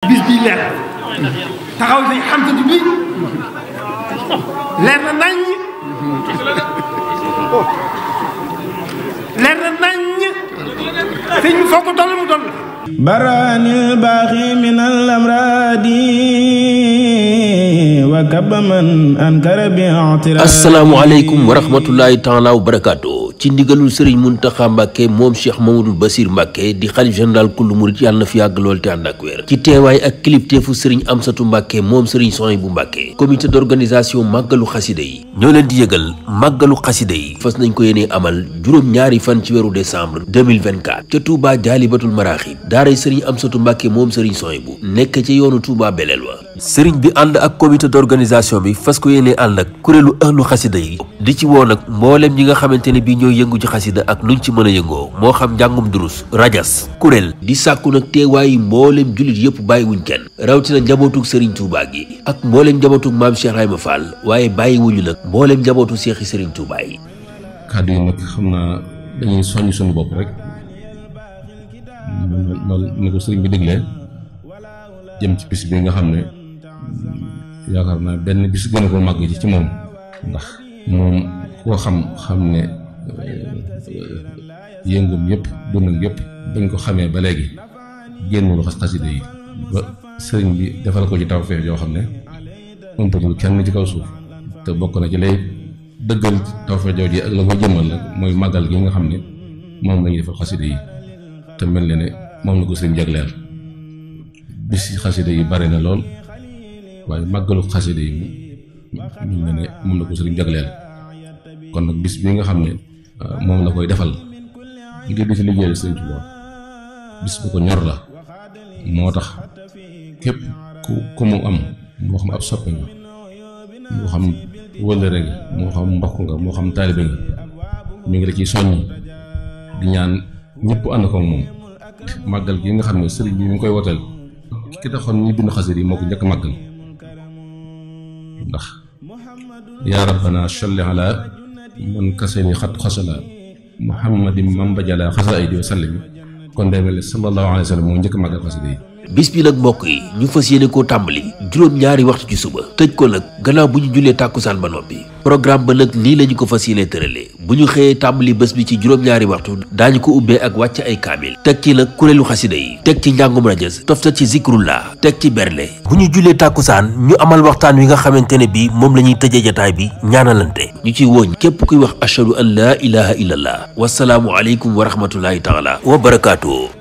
bis bii leer taxaw nañ xamtatu bi leer na naññ leer na naññ sëñ bi foo ko toll mu toll baraanil baaxi min al amraadi wa kabaman ankara bi i'tiraadi. asalaamaaleykum wa rahmatullahi taala wa barakaatu. ci ndigalul Serigne Mountakha Mbacké moom Cheikh Mamadou Bassir Mbacké di xalif général kullu murit yàlla na fi yàgg lool te ànd ak wér ci teewaay ak kilifteefu Serigne Amsatou Mbacké moom Serigne Souhaïbou Mbacké comité d'organisation màggalu xasida yi ñoo leen di yëgal màggalu xasida yi fas nañ ko yéenee amal juróom-ñaari fan ci weeru décembre 2024 ca Touba Jaalibatul Maraaxib daaray Serigne Amsatou Mbacké moom Serigne Souhaïbou nekk ci yoonu Touba Belel wa Serigne bi ànd ak comité d'organisation bi fas ko yéenee ànd ak kuréelu ahlu xasida yi di ci woo nag mboolem ñi nga xamante ne bii ñooy yëngu ci xasida ak nuñ ci mën a yëngoo moo xam njàngum durus rajas kuréel di sàkku nag teewaayi mboolem jullit yëpp bàyyiwuñ kenn rawatina njabootug Serigne Touba gi ak mboolem njabootug maam Cheikh Ibrahima Fall waaye bàyyiwuñu nag mboolem njabootu Cheikh Serigne Touba yi. kàddu yi nag xam naa dañuy soññ suñu bopp rek loolu ni ko sëriñ bi déglee jëm ci bis bi nga xam ne yaakaar naa benn bis gën a ko màgg ci moom ndax moom koo xam ne yëngum yëpp dundam yëpp bañ ko xamee ba léegi génnul xasida yi ba sëriñ bi defal ko ci tawfeex yoo xam ne umpatul kenn ci kaw suuf te bokk na ci lay dëggal tawfeex jooju ak la ko jëmmal nag mooy màggal gi nga xam ne moom lañuy defal xasida yi te mel na ne moom la ko sëriñ jagleel bis xasida yi bari na lool waaye màggalu xasida yi mel na ne moom la ko sëriñ jagleel kon nag bis bi nga xam ne moom la koy defal ngir di ci liggéeyal Sëriñ Tuubaa bis bu ko ñor la moo tax képp ku mu am moo xam ab soppe nga moo xam wëllëre nga moo xam mbokk nga moo xam taalibe nga mi ngi la ciy soññ di ñaan ñëpp ànd ko moom màggal gi nga xam ne sëriñ bi mi ngi koy woteel ki taxoon ñu bind xasida yi moo ko njëkk màggal ndax yaa rabbana salli ala man kasani xat xasala muhammadin man bajala xasaayidi wa sallim kon day mel ne sallallahu alayhi wa sallam moo njëkk màggal xasida yi. bis bi nag mbokk yi ñu fas yéene koo tàmbali juróom-ñaari waxtu ci suba tëj ko nag gannaaw bu ñu jullee tàkkusaan ba noppi programme ba nag nii la ñu ko fas yéene tëralee bu ñu xëyee tàmbali bés bi ci juróom-ñaari waxtu daañu ko ubbee ak wàcc ay kaamil teg ci nag kuréelu xasida yi teg ci njàngum rajas toftal ci zikrullah teg ci bernde bu ñu jullee tàkkusaan ñu amal waxtaan wi nga xamante ne bi moom la ñuy tëjee jataay bi ñaanalante ñu ci wooñ képp kuy wax ashhadu an laa ilaha illallah wasalaamu aleykum wa rahmatullahi taala wa barakaatu.